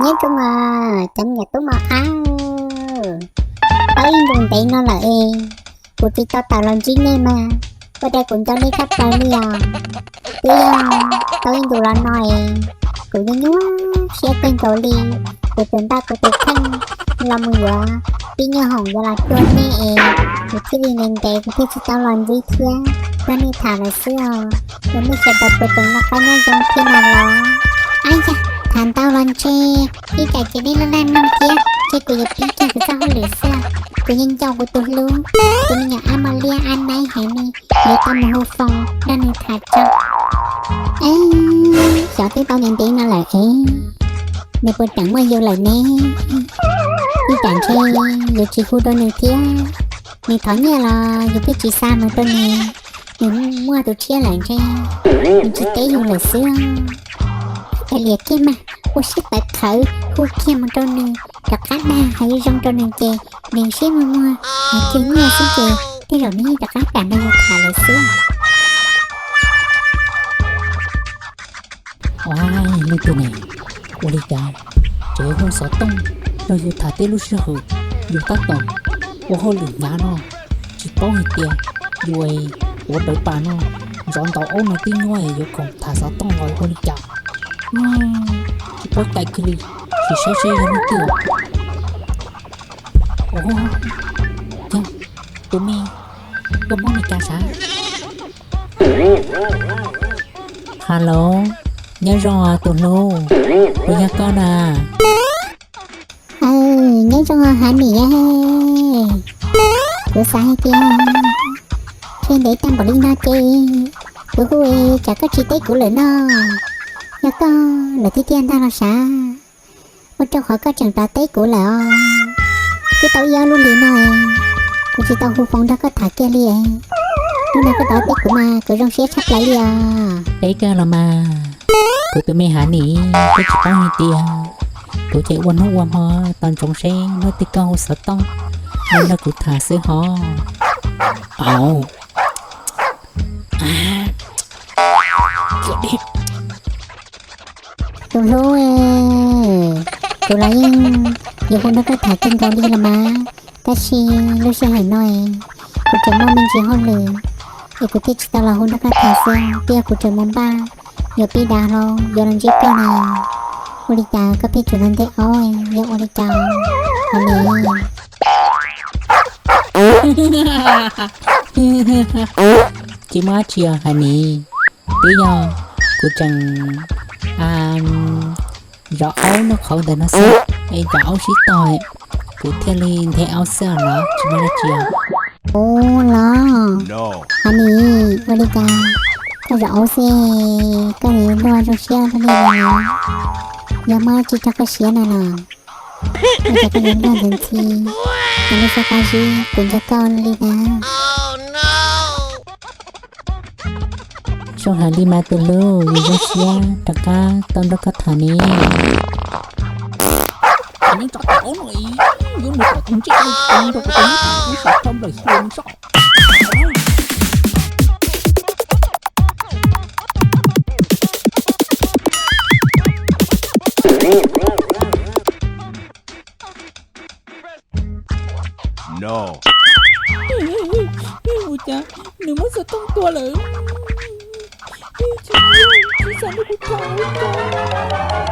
Nyob zoo os cov me nyuam tub mos ab, tau ib ntus ntev no lawm es kuv tsis tau tawm los ntsib nej mas ua rau kuv nco nej tshaj plaws li os. Twb yog tau ib ntus los no es kuv nyuaj nyuaj siab kawg nkaus li, kuv tsuas npaj kuv tus kheej los mus yuav tib nyuag hoom yuav los cuag nej es kuv thiaj li ntev ntev kuv thiaj tsis tau los ntsib thiab nrog nej tham lawm xwb os. Ua nej sawv daws puas tseem noj qab nyob zoo thiab na los? Ab yam, tham ntau los ntshe ib tsam ces nej laj laj mloog thiab ntshe kuv yuav pib kiag kuv txoj hauj lwm xwb. Kuv yeej nco kuv tus hlub, tus me nyuam ab mos liab ab naib heev li, yuav tau mus hu foos nrog nws tham tso. Xyov twb tau ntev ntev no lawm es nws puas tseem muaj yus lawm ne? Ib tsam ntshe yuav tsis hu rau nws thiab. Nws thov nyiaj los yus twb tsis xa mus rau nws, nws muaj tus tshiab lawm ntshe nws tsis teb yus lawm xwb. Kav liam kiag mas, ua siab tawv qhawv hu kiag mus rau nws, rov qab dag hais zoo zoo rau nws ces nws siab muag muag, nws cug nyiaj xwb ces tej zaum nws yeej rov qab kam nrog yus tham lawm xwb. Ua, leej twg ne? Ua li cas tseem hu xov tooj nrog yus tham tib lub sij hawm yus tab tom ua hauj lwm hnyav no? Tsis paub hais tias yus ua dawv pas no, zov ntaus aub no twb nyuaj es yuav khoom tham xov tooj los ua li cas? Tsis paub cai kiag li, sim saib seb yog leej twg. Ua, yog tus me, koj Hmoob Mes Kas sav? Hello, nyob zoo tus hlub, puas yog koj na? Nyob zoo Hav Nim. Kuv xav hais tias ntshe ntev tag npaum li no ces kuv hu es tsam koj tsis teb kuv lawm no. Yog koj lawm tiag tiag ntag los sav? Ua rau qhov koj tseem rov teb kuv lawm os. Twb tau ib ob lub hlis no kuv tsis tau hu foos nrog koj tham kiag li. Hnub no koj rov teb kuv mas kuv zoo siab tshaj plaws li os. Teb kawg los mas, kuv tus me Hav Nim, koj tsis paub hais tias kuv ces ua hnub ua hmo tos ntsoov seb hnub twg koj hu xov tooj los nrog kuv tham xwb hos. Au. Tus hlub, kuv los yeej yuav hu nrog koj tham kawg nkaus li los mas, tab sis lub sij hawm no kuv tseem muaj me ntsis hauj lwm es kuv thiaj tsis tau los hu nrog koj tham xwb, twb yog kuv tseem mus npaj yuav pib dav hlau yuav los ntsib koj na. Ua li cas koj pheej tseem los ntej aub, yog ua li cas Hav Nim? Tsis muaj dab tsi os Hav Nim, twb yog kuv tseem zov aub noj qhauv ntawm no xwb, es tsam aub sib tog, kuv thiaj li nthe aub xwb os los tsis muaj dab tsi os. Ua los, Hav Nim, ua li cas koj zov aub xwb koj yuav luag zoo siab luaj li no? Yog muaj dab tsi raug koj siab na los? Ua cas koj yuav luag ntxhi ntxhi, ua lub siab pab zib, kuv nco koj li na. Zoo heev li mas tus hlub, yus zoo siab rov qab tau nrog koj tham ne. Ua cas nws muab xov tooj tua lawm? Tsis, tsis xav nrog kuv tham li cas.